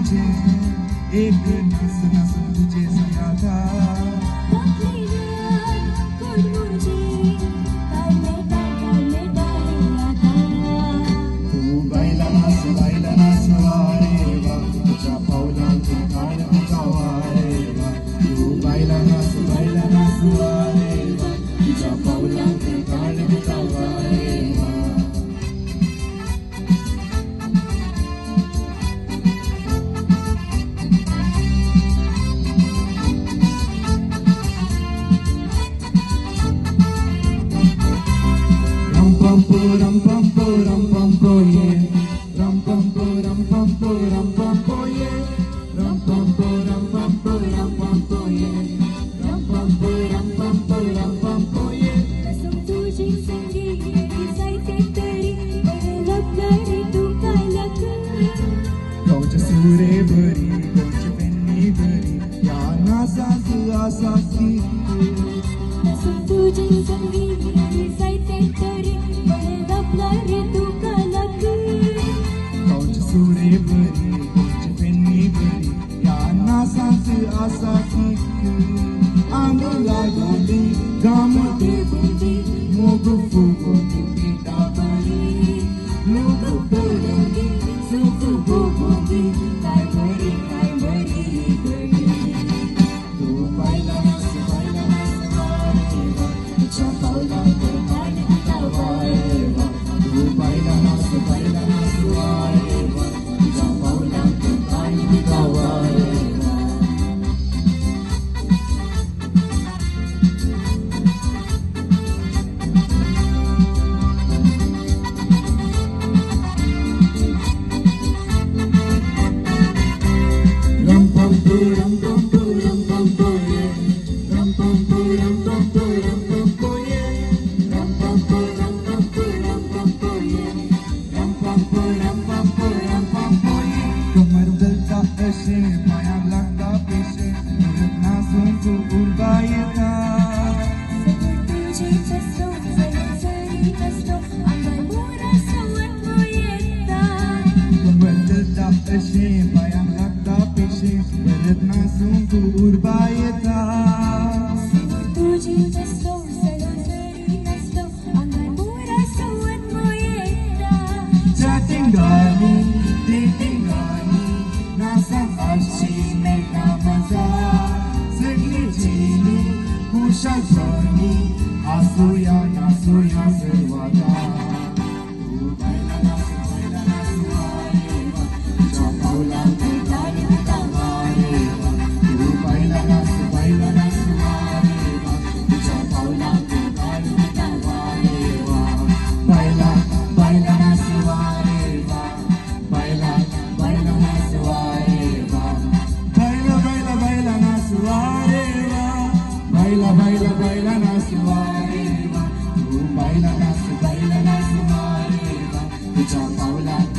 तुझे एक नास नास तुझे सयाता तू बायला नास बायला नास वारे वा तुझ्या पावलांचे ताल तुझा वारे वा तू बायला नास बायला नास वारे वा तुझ्या पावलांचे ताल तुझा वारे वा. Ram pam po ram pam po ram pam po ye ram pam po ram pam po ram pam po ye ram pam po ram pam po ram pam po ye ram pam po ram pam po ram pam po ye. तुझी संगी जायते तरी लपला रे तू कालक. गांवच्या सुरे बरी गांवची पेन्नी बरी या नासाक आसा की. तुझी संगी जायते तरी लपला रे तू कालक. गांवच्या सुरे बरी गांवची पेन्नी बरी या नासाक आसा की. आमी लागोली गामते बुजी मोग फुगोली पिटा बरी लोक पळोवनी सुख भोगोनी काय बरी काय बरी गई. तू बायला नास बायला नास वारे वा तुझ्या पावलांत ताल तुझा वारे वा तू बायला नास बायला नास वारे वा तुझ्या पावलांत ताल तुझा वारे वा. Ram pam po ram pam po ram pam po ye ram pam po ram pam po ram pam po ye ram pam po ram pam po ram pam po ye ram pam po ram pam po ram pam po ye. कमर उदलता अशें पांयांक लागता पिशें परत नासूंक उर्बा येता. तुझी चसो जरी नसलो आंगार मोरा सवत येता. कमर चलता अशें पांयांक लागता पिशें परत नासूंक उर्बा येता. तुझी चसो जरी नसलो आंगार मोरा सवत येता. चॅटिंगानी डेटिंगानी नासांक अशी मेळटा मजा सगळी जिणी खुशालपणी आसुया नासुया सर्वदा. तू बायला नास बायला नास वारे वा तुझ्या पावलांत ताल तुझा वारे वा तू बायला नास बायला नास वारे वा तुझ्या पावलांत ताल तुझा वारे वा बायला बायला नास वारे वा बायला बायला नास वारे वा बायला बायला बायला नास वारे वा बायला बायला बायला नास वारे वा तू बायला नास बायला नास वारे वा तुझ्या पावलांत